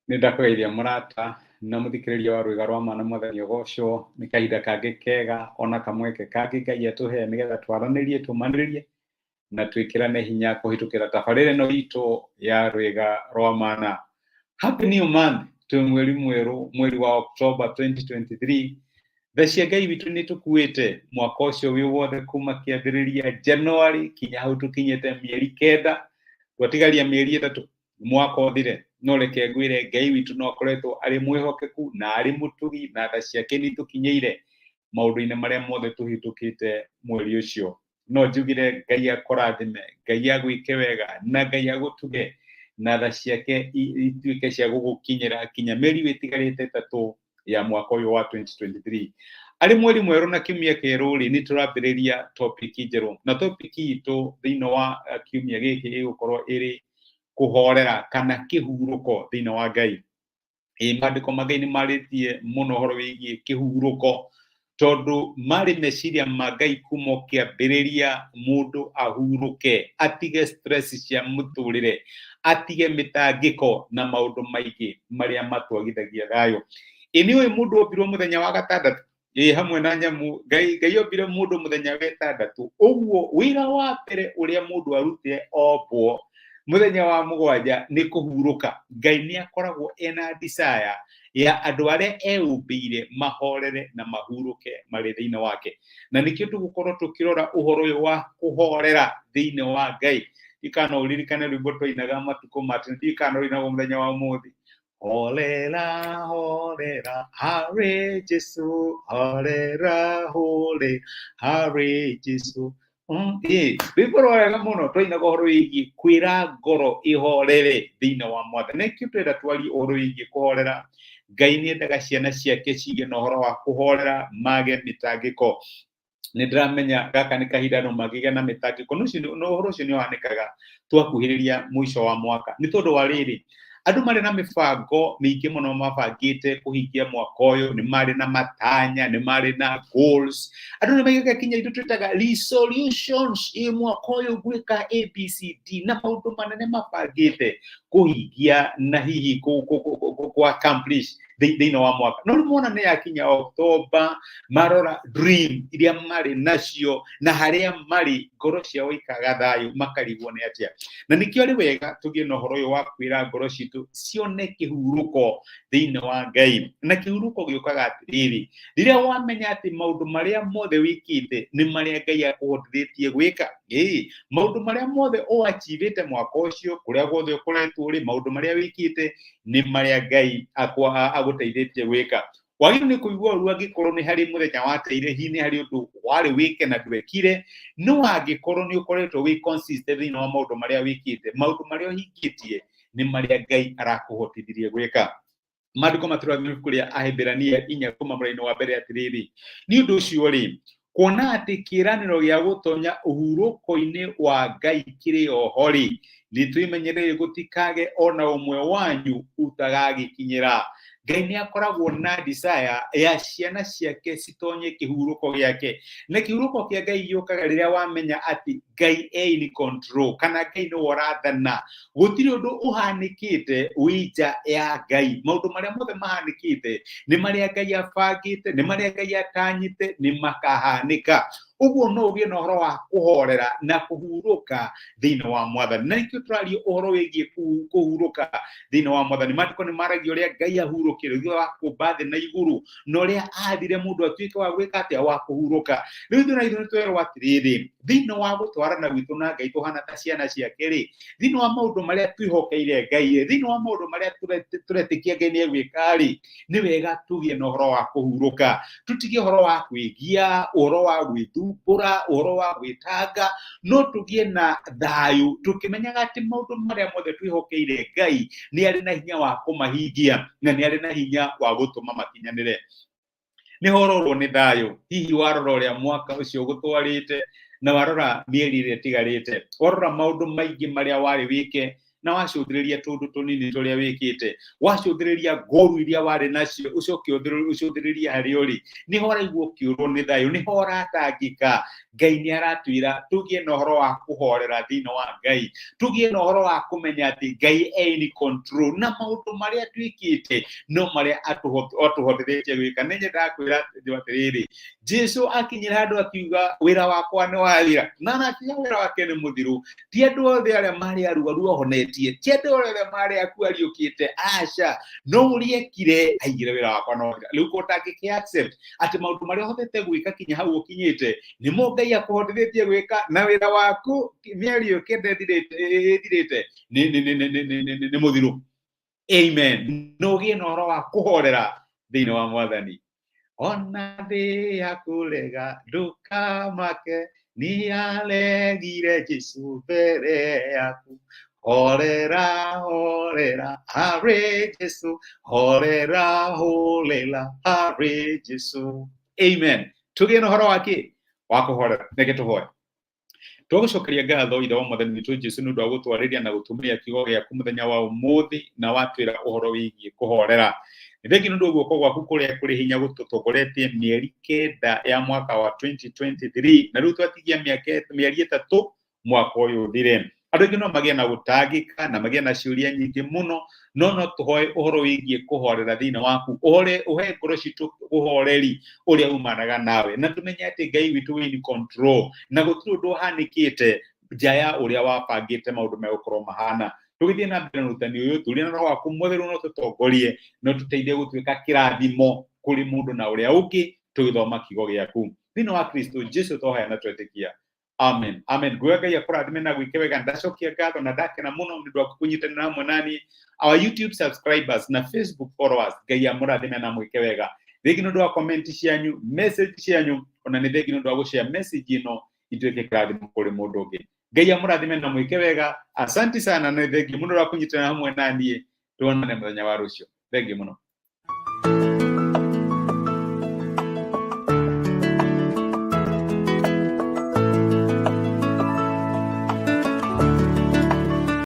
Nĩ ndakũgeithia mũrata na mũthikĩrĩria wa rwĩga rwa ma na Mwathani ũgocwo. Nĩ kahinda kangĩ kega ona kamweke kangĩ Ngai atũhe nĩgetha twaranĩrie, tũmanĩrĩrie na twĩkĩrane hinya kũhĩtũkĩra tabarĩra ĩno itũ ya rwĩga rwa mana. Happy new month, twĩ mweri mwerũ, mweri wa October 2023. Tha cia Ngai witũ nĩ tũkuĩte mwaka ũcio wĩ wothe kuma kĩambĩrĩria January kinya hau tũkinyĩte mĩeri 9, twatigaria mĩeri 3 mwaka ũthire. No reke ngwĩre Ngai witũ no akoretwo arĩ mwĩhokeku na arĩ mũtugi, na tha ciake nĩ itũkinyĩire maũndũ-inĩ marĩa mothe tũhĩtũkĩte mweri ũcio. No njugire Ngai akũrathime, Ngai agwĩke wega na Ngai agũtuge, na tha ciake ituĩke cia gũgũkinyĩra kinya mĩeri ĩtigarĩte 3 ya mwaka ũyũ wa 2023. Arĩ mweri mwerũ na kiumia kĩerũ rĩ, nĩ tũrambĩrĩria topic njerũ, na topic itũ thĩinĩ wa kiumia gĩkĩ ĩgũkorwo ĩrĩ kũhorera kana kĩhurũko thĩinĩ wa Ngai. Ĩ maandĩko ma Ngai nĩ marĩtie mũno ũhoro wĩgiĩ kĩhurũko, tondũ marĩ meciria ma Ngai kuma o kĩambĩrĩria mũndũ ahurũke, atige stress cia mũtũrĩre, atige mĩtangĩko na maũndũ maingĩ marĩa matwagithagia thayũ. Ĩ nĩ ũĩ mũndũ ombirwo mũthenya wa gatandatũ? Ĩ hamwe na nyamũ, Ngai ombire mũndũ mũthenya wa ĩtandatũ. Ũguo wĩra wa mbere ũrĩa mũndũ arutire ombwo mũthenya wa 7 nĩ kũhurũka. Ngai nĩ akoragwo ena desire ya andũ arĩa eũmbĩire mahorere na mahurũke marĩ thĩinĩ wake, na nĩkĩo tũgũkorwo tũkĩrora ũhoro ũyũ wa kũhorera thĩinĩ wa Ngai. Ndikana ũririkane rwĩmbo twainaga matukũ ma tene, ndikana ũrinagwo mũthenya wa ũmũthĩ. Horera, horera, harĩ Jesu, horera, hore, harĩ Jesu. Rwĩmbo rwa wega mũno twainaga ũhoro wĩgiĩ kwĩra ngoro ĩhorere thĩinĩ wa Mwathani. Nĩkĩo twenda twarie ũhoro wĩgiĩ kũhorera. Ngai nĩ endaga ciana ciake cigĩe na ũhoro wa kũhorera, mage mĩtangĩko. Nĩ ndĩramenya gaka nĩ kahinda andũ mangĩgĩa na mĩtangĩko, no ũhoro ũcio nĩ ũhanĩkaga twakuhĩrĩria mũico wa mwaka. Nĩ tondũ wa rĩrĩ, andũ marĩ na mĩbango mĩingĩ mũno mabangĩte kũhingia mwaka ũyũ, nĩ marĩ na matanya, nĩ marĩ na goals. Andũ nĩ maigaga kinya indo twĩtaga resolutions, ĩ mwaka ũyũ ngwĩka A, B, C, D, na maũndũ manene mabangĩte kũhingia na hihi kũ accomplish thĩinĩ wa mwaka. No rĩu mona nĩ yakinya October, marora dream iria marĩ nacio na harĩa marĩ, ngoro ciao ikaga thayũ, makarigwo nĩ atĩa. Na nĩkĩo arĩ wega tũgĩe na ũhoro ũyũ wa kwĩra ngoro citũ cione kĩhurũko thĩinĩ wa Ngai. Na kĩhurũko gĩũkaga atĩrĩrĩ, rĩrĩa wamenya atĩ maũndũ marĩa mothe wĩkĩte nĩ marĩa Ngai akũhotithĩtie gwĩka. Ĩĩ, maũndũ marĩa mothe ũachivĩte mwaka ũcio, kũrĩa guothe ũkoretwo ũrĩ, maũndũ marĩa wĩkĩte nĩ marĩa Ngai agũteithĩtie gwĩka. Wagĩrĩirwo nĩ kũigua ũru angĩkorwo nĩ harĩ mũthenya wateire, hihi nĩ harĩ ũndũ warĩ wĩke na ndwekire, no angĩkorwo nĩ ũkoretwo wĩ consistent thĩinĩ wa maũndũ marĩa wĩkĩte, maũndũ marĩa ũhingĩtie nĩ marĩa Ngai arakũhotithirie gwĩka. Maandĩko matũrathima ibuku rĩa Ahibirania 4 kuma mũraini wa mbere atĩrĩrĩ, nĩ ũndũ ũcio rĩ, kuona atĩ kĩĩranĩro gĩa gũtonya ũhurũko-inĩ wa Ngai kĩrĩ oho rĩ, nĩ twĩmenyerere gũtikage ona ũmwe wanyu ũtagagĩkinyĩra. Ngai nĩ akoragwo na desire ya ciana ciake citonye kĩhurũko gĩake, na kĩhurũko kĩa Ngai gĩũkaga rĩrĩa wamenya atĩ Ngai e in control, kana Ngai nĩwe ũrathana. Gũtirĩ ũndũ ũhanĩkĩte wĩ nja ya Ngai. Maũndũ marĩa mothe mahanĩkĩte nĩ marĩa Ngai abangĩte, nĩ marĩa Ngai atanyĩte, nĩ makahanĩka. Ũguo no ũgĩe na ũhoro wa kũhorera na kũhurũka thĩinĩ wa Mwathani. Na nĩkĩo tũraria ũhoro wĩgiĩ kũhurũka thĩinĩ wa Mwathani. Maandĩko nĩ maragia ũrĩa Ngai ahurũkire thutha wa kũmba thĩ na igũrũ, na ũrĩa athire mũndũ atuĩke wa gwĩka atĩa, wa kũhurũka. Rĩu ithuĩ na ithuĩ nĩ twerwo atĩrĩrĩ, thĩinĩ wa gũtwarana gwitũ na Ngai tũhana ta ciana ciake rĩ, thĩinĩ wa maũndũ marĩa twĩhokeire Ngai rĩ, thĩinĩ wa maũndũ marĩa tũretĩkia Ngai nĩ egwĩka rĩ, nĩ wega tũgĩe na ũhoro wa kũhurũka, tũtige ũhoro wa kwĩgia, ũhoro wa gwĩthumbũra, ũhoro wa gwĩtanga, no tũgĩe na thayũ tũkĩmenyaga atĩ maũndũ marĩa mothe twĩhokeire Ngai nĩ arĩ na hinya wa kũmahingia na nĩ arĩ na hinya wa gũtũma makinyanĩre. Nĩ hororwo nĩ thayũ, hihi warora ũrĩa mwaka ũcio ũgũtwarĩte na warora mĩeri ĩrĩa ĩtigarĩte, warora maũndũ maingĩ marĩa warĩ wĩke Na wacũthĩrĩria tũndũ tũnini tũrĩa wĩkĩte, wacũthĩrĩria ngoru iria warĩ nacio, ũcoke ũcũthĩrĩrie harĩa ũrĩ, nĩho ũraigua ũkĩũrwo nĩ thayũ, nĩho ũratangĩka. Ngai nĩ aratwĩra tũgĩe na ũhoro wa kũhorera thĩinĩ wa Ngai, tũgĩe na ũhoro wa kũmenya atĩ Ngai e in control na maũndũ marĩa twĩkĩte no marĩa atũhotithĩtie gwĩka. Nĩ nyendaga kwĩra atĩrĩrĩ, Jesu akinyire handũ akiuga wĩra wakwa nĩ wathira, na ona akiuga wĩra wake nĩ mũthiru. Ti andũ othe arĩa marĩ arwaru ahonetie, ti andũ othe arĩa marĩ akuũ ariũkĩte, aca, no ũrĩa ekire aigire wĩra wakwa no wathira. Rĩu ko ũtangĩkĩ accept atĩ maũndũ marĩa ũhotete gwĩka kinya hau ũkinyĩte nĩmo Ngai akũhotithĩtie gwĩka, na wĩra waku mĩeri ĩyo 9 ĩthirĩte nĩ mũthiru. Amen. Na ũgĩe na ũhoro wa kũhorera thĩinĩ wa Mwathani. Ona thĩ yakũrega ndũkamake, nĩaregire Jesu mbere yaku. Horera, horera, harĩ Jesu, horera, horera, harĩ Jesu. Amen. Tũgĩe na ũhoro wa kĩ? Wa kũhorera. Reke tũhoe. Twagũcokeria ngatho Ithe wa Mwathani witũ Jesu nĩ ũndũ wa gũtwarĩria na gũtũmĩria kiugo gĩaku mũthenya wa ũmũthĩ, na watwĩra ũhoro wĩgiĩ kũhorera. Nĩ thengiũ nĩ ũndũ wa guoko gwaku kũrĩa kũrĩ hinya gũtũtongoretie mĩeri 9 ya mwaka wa 2023, na rĩu twatigia mĩeri 3 mwaka ũyũ ũthire. Andũ aingĩ no magĩe na gũtangĩka na magĩe na ciũria nyingĩ mũno, no no tũhoe ũhoro wĩgiĩ kũhorera thĩinĩ waku, ũhore ũhe ngoro citũ ũhoreri ũrĩa umanaga nawe, na tũmenye atĩ Ngai witũ wĩ in control, na gũtirĩ ũndũ ũhanĩkĩte nja ya ũrĩa wabangĩte maũndũ megũkorwo mahana. Tũgĩthiĩ na mbere na ũrutani ũyũ, tũria na Roho waku Mũtheru no tũtongorie, no tũteithie gũtuĩka kĩrathimo kũrĩ mũndũ na ũrĩa ũngĩ tũgĩthoma kiugo gĩaku. Thĩinĩ wa Kristo Jesu twahoya na twetĩkia. Amen. Amen. Nguoya Ngai akũrathime na gwĩke wega. Ndacokia ngatho na ndakena mũno nĩ ũndũ wa kũnyitanĩra hamwe nani, our YouTube subscribers na Facebook followers. Ngai amũrathime na mwĩke wega. Thengi nĩ ũndũ wa comment cianyu, message cianyu, ona nĩ thengi nĩ ũndũ wa gũshare message ĩno ituĩke kĩrathimo kũrĩ mũndũ ũngĩ. Ngai amũrathime na mwĩke wega. Asante sana na thengi mũno wa kũnyitanĩra hamwe naniĩ. Tuonane mũthenya wa rũciũ. Thengi mũno.